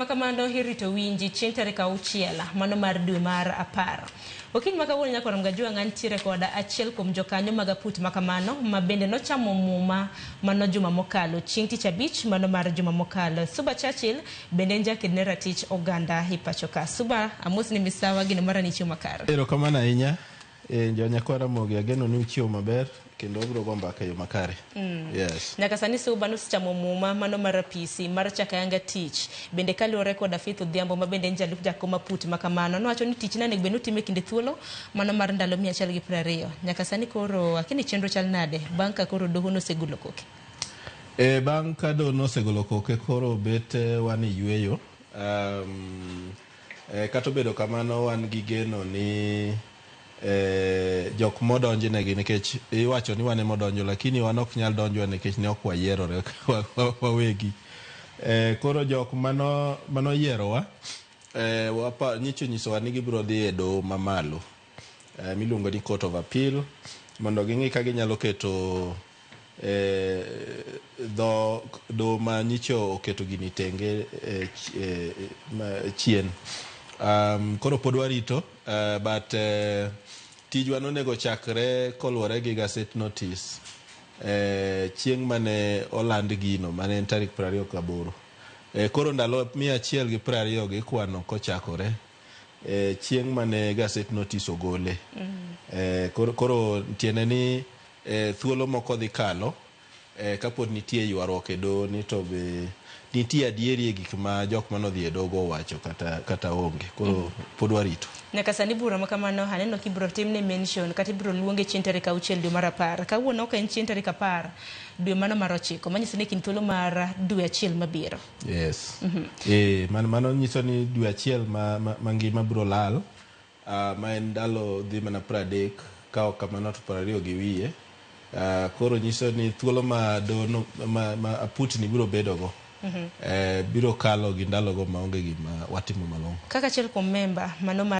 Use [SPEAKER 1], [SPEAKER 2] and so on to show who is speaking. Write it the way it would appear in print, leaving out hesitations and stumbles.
[SPEAKER 1] Kamano irito winji chieng' tarik 6 mano mar dwe mar 10. Okinyi ma kawuono nyakwar Mgajwang' antiere kod achiel kuom jokanyo mag aput makamano ma bende nochamo muma mano juma mokalo chieng' tich abich mano mar juma mokalo. Suba Churchill bende en jaked ne ratich oganda e pacho ka. Suba, amosni misawa gino mara ni chiemo makare.
[SPEAKER 2] Erokamano ahinya. E, jo nyakwar Ramogi ageno ni uchiewo maber kendo wabiro go mbaka e yo makare. Yes.
[SPEAKER 1] Nyaka sani Suba nosechamo muma mano mar apisi mar chako ayanga tich. Bende kaluwore koda Faith Odhiambo ma bende en jalup jakom aput ma kamano nowacho ni tich ne onego bed ni otime e kinde thuolo mano mar ndalo 120. Nyaka sani koro akia ni chenro chal nade bang' ka koro doho nosegolo koke.
[SPEAKER 2] E, bang' ka doho nosegolo koke koro bet wan e yueyo. Kata obedo kamano wan gi geno ni jok modonjnegi nikech iwacho ni wan ema odonjo lakini wan ok nyal donjwa nikech ne ok wayierore wawegi. Koro jok manoyierowa nyicha onyisowa ni gibiro dhi e doho mamalo miluongo ni Court of Appeal mondo ging'i ka ginyalo keto dho doho ma nyicha oketo gini tenge chien. Koro pod warito but tijwa nonego chakre koluwore gi gazette notice chieng' mane oland gino mane en tarik 28. Koro ndalo 120 gi ikwano kochakore chieng' mane gazette notice ogole. Koro tiende ni thuolo moko dhi kalo kapod nitie ywaruok e doho ni to be nitie adieri e gik ma jok manodhi e doho owacho kata onge. Koro pod warito.
[SPEAKER 1] Nyaka sani bura ma kamano aneno kibiro timne mention kata ibiro luonge chieng' tarik 6 dwe mar 10. Kawuono ok en chieng' tarik 10 dwe mano mar 9 manyiso ni kind thuolo mar dwe achiel mabiro.
[SPEAKER 2] Yes. Mano nyiso ni dwe achiel mangima biro lal. Ma en ndalo dhi mana 30 ka ok kamano to 20 gi wiye. Koro nyiso ni thuolo ma dono ma aputni biro bedogo biro kalo gi ndalogo maonge gima watimo malong'o.
[SPEAKER 1] Kaka achiel kuom memba mano mar